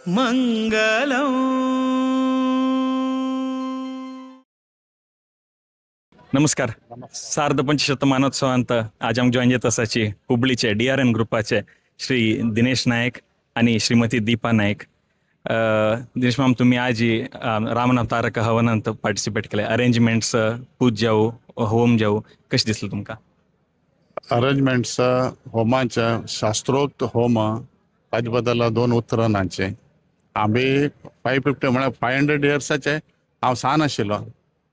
मंगलम. नमस्कार. सार्ध पंचशतमानोत्सवांत आज आमकां जॉईन जाता आसाची हुबळीचे डीआरएन ग्रुपाचे श्री दिनेश नायक आणि श्रीमती दीपा नायक. दिनेश माम, तुम्ही आज रामनाम तारक हवनांत पार्टिसिपेट केले. अरेंजमेंट्स, पूज जाऊ, होम जाऊ, कशें दिसलें तुमकां? अरेंजमेंट्स, होमाचे, शास्त्रोक्त होम, ताजे बद्दल दोन उतरां नाचे. आमी 550 म्हळ्यार 500 इयर्साचे. हांव सान आशिल्लो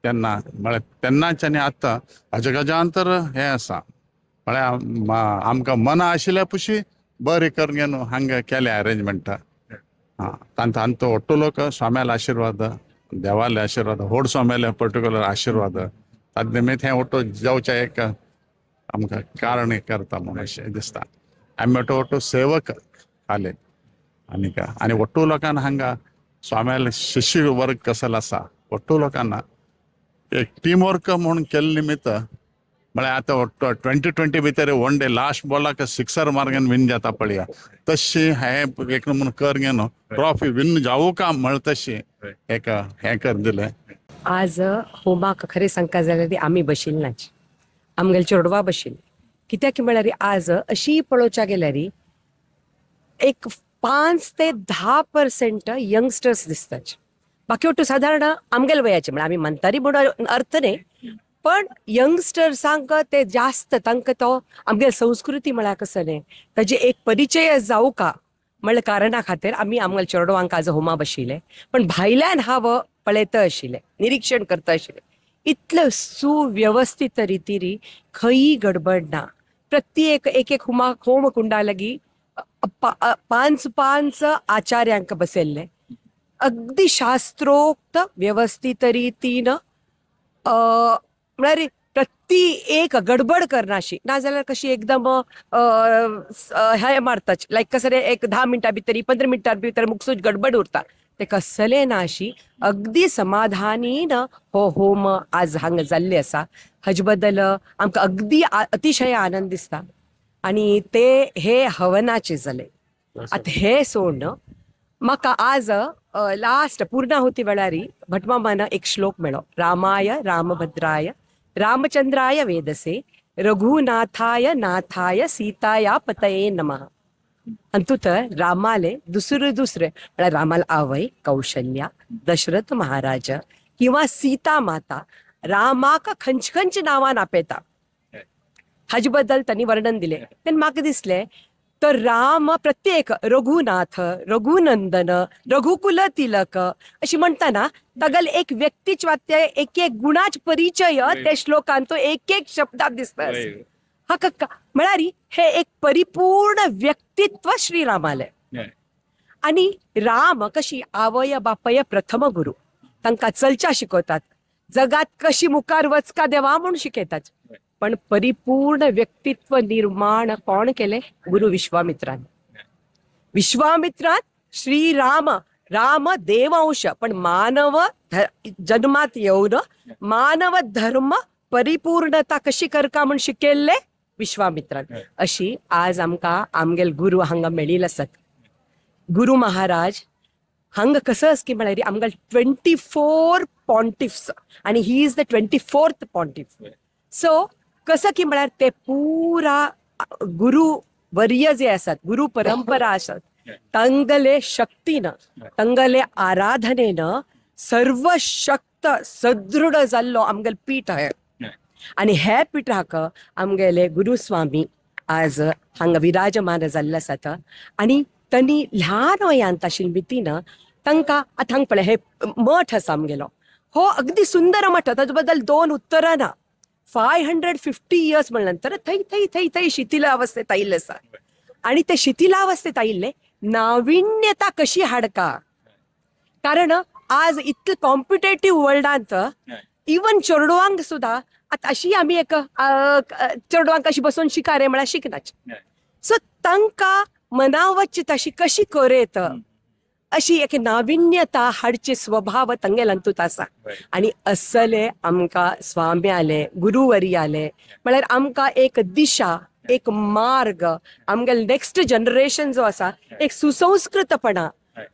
तेन्ना, म्हळ्यार तेन्नाचे आनी आतां हाजे गजांतर हें आसा. म्हळ्यार आमकां मना आशिल्ल्या पुशी बरें करून घेवन हांगा केलें अरेंजमेंट. आं, तांचो आमचो ಒಟ್ಟು लोक स्वाम्याले आशिर्वाद, देवाले आशिर्वाद, व्हड स्वाम्याले पर्टिक्युलर आशिर्वाद, ताजे निमित्त हें ಒಟ್ಟು जावचें एक आमकां कारण हें करता म्हणून अशें दिसता. आमी ಒಟ್ಟು ಒಟ್ಟು सेवक आले आनी आनी ಒಟ್ಟು लोकांना हांगा स्वाम्याले शिष्य वर्ग कसलो आसा, ಒಟ್ಟು लोकांना एक टीम वर्क म्हणून केल्ले निमित्त, म्हळ्यार आतां 20-20 भितर वन डे लास्ट बॉलाक सिक्सर मार्गान विन जाता पळया, तशी हें एक म्हणून कर घेवन ट्रॉफी विन जावू का म्हळ तशी एक हें कर दिलें. आज होमाक खरें सांगका जाल्यार आमी बशिल्ले नाच, आमगेले चेडवां बशिल्ली. कित्याक म्हळ्यार आज अशी पळोवच्या गेल्यार एक 5 ते 10% यंगस्टर्स दिसतात, बाकी ಒಟ್ಟು साधारण आमगेले वयाचे. म्हळ्यार आमी म्हातारी म्हणून अर्थ न्ही, पण यंगस्टर्सांक ते जास्त तांकां तो आमगेले संस्कृती म्हळ्यार कसलें ताजे एक परिचय जावं का म्हणल्या कारणा खातीर आमी आमगेले चेडवांक आज होमा बशिल्ले. पण भायल्यान हांव पळयता आशिल्लें, निरीक्षण करता आशिल्लें, इतलें सुव्यवस्थीत रितीरी, खंयी गडबड ना. प्रत्येक एक एक हुमा होम कुंडा लागी पांच पांच आचार्यांक बसयल्ले, अगदी शास्त्रोक्त व्यवस्थीत रितीन. म्हळ्यार प्रति एक गडबड करनाशी, नाजाल्यार कशी एकदम हे मारता, लायक कसं रे, एक 10 मिनटां भितर, 15 मिनटां भितर मुकसूच गडबड उरता, ते कसले ना. अशी अगदी समाधानीन हो होम आज हांगा जाल्ले आसा. हाजे बद्दल आमकां अगदी अतिशय आनंद दिसता. आणि ते हे हवनाचे जाले. आतां हे सोडून म्हाका आज लास्ट पूर्णाहुती वेळारी भटमामान एक श्लोक मेळ्ळो, रामाय रामभद्राय रामचंद्राय वेदसे रघुनाथाय नाथाय सीताया पतये नमः. अंतुत रामाले दुसरे दुसरे म्हळ्यार रामाला आवय कौशल्या, दशरथ महाराज किंवा सीता माता रामाक खंच खंच नांवान आपयता, हाजे बद्दल त्यांनी वर्णन दिले. तेन्ना म्हाका दिसलें, तर राम प्रत्येक रघुनाथ, रघुनंदन, रघुकुल तिलक अशी म्हणताना तागेल एक व्यक्तित्वाचे एक एक गुणाच परिचय त्या श्लोकान तो एक एक शब्दात दिसता. हाका म्हळ्यार हे एक परिपूर्ण व्यक्तित्व श्रीरामाले. आणि राम कशी आवय बापय प्रथम गुरु, तांकां चलच्या शिकवतात, जगात कशी मुखार वचका देवा म्हणून शिकयतात. पण परिपूर्ण व्यक्तित्व निर्माण कोण केले? गुरु विश्वामित्रान. विश्वामित्रान श्रीराम, राम देवंश, पण मानव जन्मात येवन मानव धर्म परिपूर्णता कशी करका म्हूण शिकयल्ले विश्वामित्रान. अशी आज आमकां आमगेल गुरु हांगा मेळिल्ले आसात. गुरु महाराज हांगा कसं की म्हळ्यार आमकां 24 पॉन्टिफ्स आणि he is the 24th pontiff. So कसं की म्हळ्यार ते पुरा गुरु वर्य जे आसात, गुरु परंपरा आसात, तांगले शक्तीन, तांगले आराधनेन सर्व शक्त सदृढ जाल्लो आमगेले पीठ आहे. आणि हे पीठाक आमगेले गुरुस्वामी आज हांगा विराजमान जाल्ले आसात. आणि तांणी ल्हान वयांत आशिल्ले मितीन तांकां आतां हांगा पळय, हे मठ आसा आमगेलो, हो अगदी सुंदर मठ. ताजे बद्दल दोन उत्तरां ना. 550 इयर्स म्हणल्या नंतर थंय थंय थंय थंय शिथिल अवस्थेत आयिल्ले आसा. आणि ते शिथिलावस्थेत आयिल्ले नाविन्यता कशी हाडका, कारण आज इतले कॉम्पिटेटीव वर्ल्डांत इवन चेडवांक सुद्दां आतां अशी आमी एक चेडवांक अशी बसून शिका रे म्हळ्यार शिकनाच. सो तांकां मनावची तशी कशी करेत, अशी एक नाविन्यता हाडचे स्वभाव तांगेल्यांतूच आसा. आणि असले आमकां स्वामी आले, गुरुवरी आले म्हळ्यार आमकां एक दिशा, एक मार्ग, आमगेले नेक्स्ट जनरेशन जो आसा एक सुसंस्कृतपणा.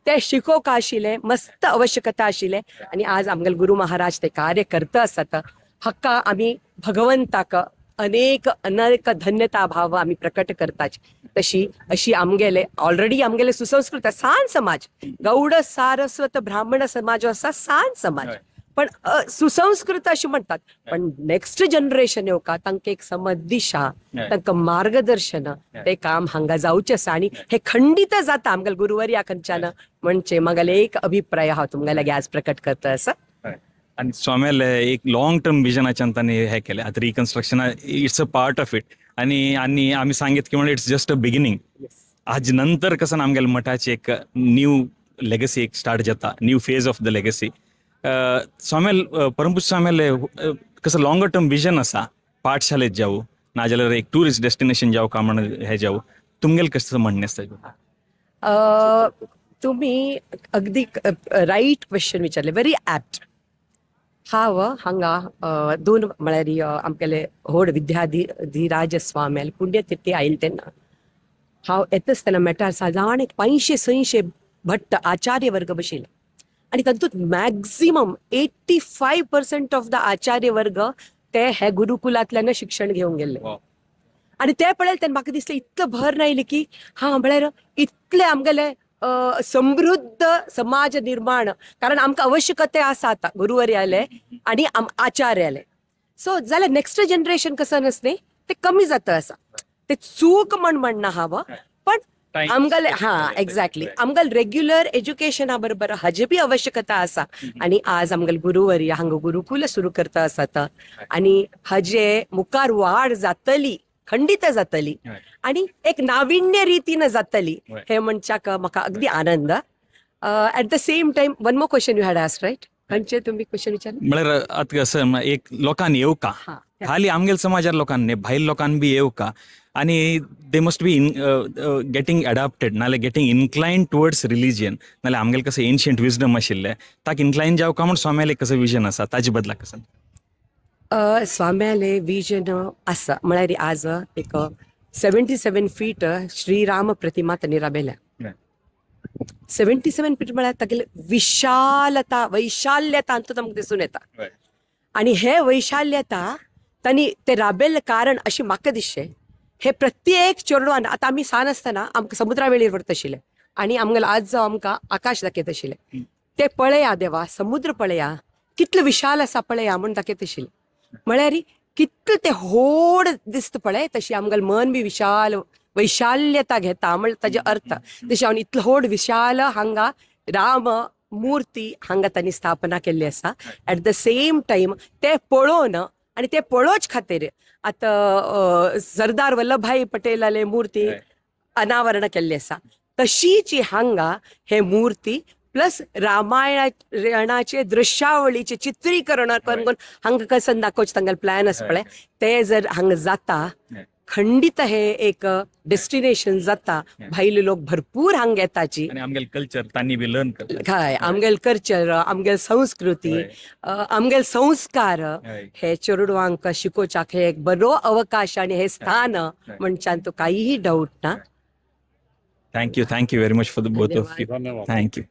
ते शिकोवंक आशिल्लें, मस्त आवश्यकता आशिल्लें. आनी आज आमगेले गुरू महाराज ते कार्य करता आसात. हाका आमी भगवंताक अनेक अनेक धन्यता भाव आमी प्रकट करताच. तशी अशी आमगेले ऑलरेडी आमगेले सुसंस्कृत सान समाज, गौड सारस्वत ब्राह्मण समाज आसा, सान समाज, पण सुसंस्कृत अशी म्हणतात. पण नेक्स्ट जनरेशन येवका तांकां एक समज दिशा, तांकां मार्गदर्शन, ते काम हांगा जावचें आसा आनी हे खंडीत जाता आमगेले गुरुवर्या खंयच्यान म्हणचे म्हागेले एक अभिप्राय हांव तुमगे लागीं आज प्रकट करता आसा. आनी स्वाम्याले एक लॉंग टर्म विजनाच्यान तांणी हे केलें. आतां reconstruction, it's a part of it. आनी आनी आमी सांगीत की म्हणल्यार it's just a beginning. आज नंतर कसं आमगेले मठाची एक न्यू लेगसी एक स्टार्ट जाता, new phase of the legacy. स्वाम्याल, परमपूज्य स्वाम्याले कसं लॉंगर टर्म विजन आसा, पाठशालेत जावं नाजाल्यार एक टुरिस्ट डेस्टिनेशन जावं का म्हण हे जावं, तुमगेलें कसं म्हणणें आसता? तुम्ही अगदी राईट क्वेश्चन विचारले, व्हेरी ऍप्ट. हांव हांगा दोन म्हळ्यार आमगेले व्हड विद्याधिराज स्वामी पुण्यतिथी आयले तेन्ना हांव येता आसतना मेटार सादारण एक 500-600 भट्ट आचार्य वर्ग बशिल्ले आनी तातूंत maximum 85% of the आचार्य वर्ग ते हे गुरुकुलांतल्यान शिक्षण घेवंक गेल्ले. आनी ते पळयले तेन्ना म्हाका दिसलें, इतलो भर आयलें की हा, म्हळ्यार इतले आमगेले समृद्ध समाज निर्माण, कारण आमकां आवश्यकता आसा आतां गुरुवर्याले आनी आचार्याले. सो जाल्यार नेक्स्ट जनरेशन कसं न्ही ते कमी जाता आसा. ते चूक म्हण म्हणना हांव, पण आमगेले, हा, एक्झॅक्टली, आमगेले रेग्युलर एज्युकेशना बरोबर हाजे बी आवश्यकता आसा. आनी आज आमगेले गुरुवर्य हांगा गुरुकुल सुरू करता आसात आनी हाजे मुखार वाड जातली, खंडीत जातली आनी एक नाविन्य रितीन जातली, हे म्हणच्याक म्हाका अगदी आनंद. At the same time, one more question you had asked, right? खंयचे तुम्ही क्वेश्चन विचारले? म्हळ्यार आतां कसं एक लोकांनी येवका, खाली आमगेल समाजार लोकांनी न्ही, भायल लोकांनी बी येवका आनी they must be in getting adapted नाल्यार गेटींग इन्क्लायन टुवर्ड्स रिलिजियन, नाल्यार आमगेले कसं एन्शियंट विजडम आशिल्लें ताका इन्क्लायन जावका म्हूण स्वाम्याले कसं विजन आसा, ताजे बदला कसं? स्वाम्याले विजन आसा म्हळ्यार आज एक 77 फीट श्रीराम प्रतिमा तांणी राबयल्या. 77 फीट म्हळ्यार तागेले विशालता, वैशाल्यता हातूंत आमकां दिसून येता. आनी हे वैशाल्यता तांणी ते राबयल्लें कारण अशें म्हाका दिसचें, हे प्रत्येक चेडवान, आतां आमी सान आसतना आमकां समुद्रा वेळेर व्हरता आशिल्ले आनी आमगेले आज जावं आमकां आकाश दाखयत आशिल्ले, ते पळया देवा, समुद्र पळया, कितलो विशाल आसा पळया म्हूण दाखयत आशिल्ले. म्हळ्यार कितलें ते व्हड दिसता पळय, तशी आमगेलें मन बी विशाल वैशाल्यता घेता म्हळ्यार ताजे अर्थ. तशें हांव इतलो व्हड विशाल हांगा राम मूर्ती हांगा तांणी स्थापना केल्ली आसा. एट the same time ते पळोवन आनी ते पळोवच खातीर आतां सरदार वल्लभभाई पटेलाले मूर्ती अनावरण केल्ली आसा. तशीच हांगा हे मूर्ती प्लस रामायणाचे दृश्यावळीचे चित्रीकरण करून हांगा कसं दाखोवचें तांगेले प्लॅन आसा पळय, ते जर हांगा जाता, खंडीत हे एक डेस्टिनेशन जाता. भायले लोक भरपूर हांगा येताची. आनी आमगेले कल्चर तांणी बी लर्न करता. हय, आमगेले कल्चर, आमगेले संस्कृती, आमगेले संस्कार हे चेडवांक शिकोवच्याक हे एक बरो अवकाश आनी हे स्थान म्हणच्यान तो काहीही डाऊट ना. Thank you, thank you very much for the both of you. धन्यवाद. Thank you.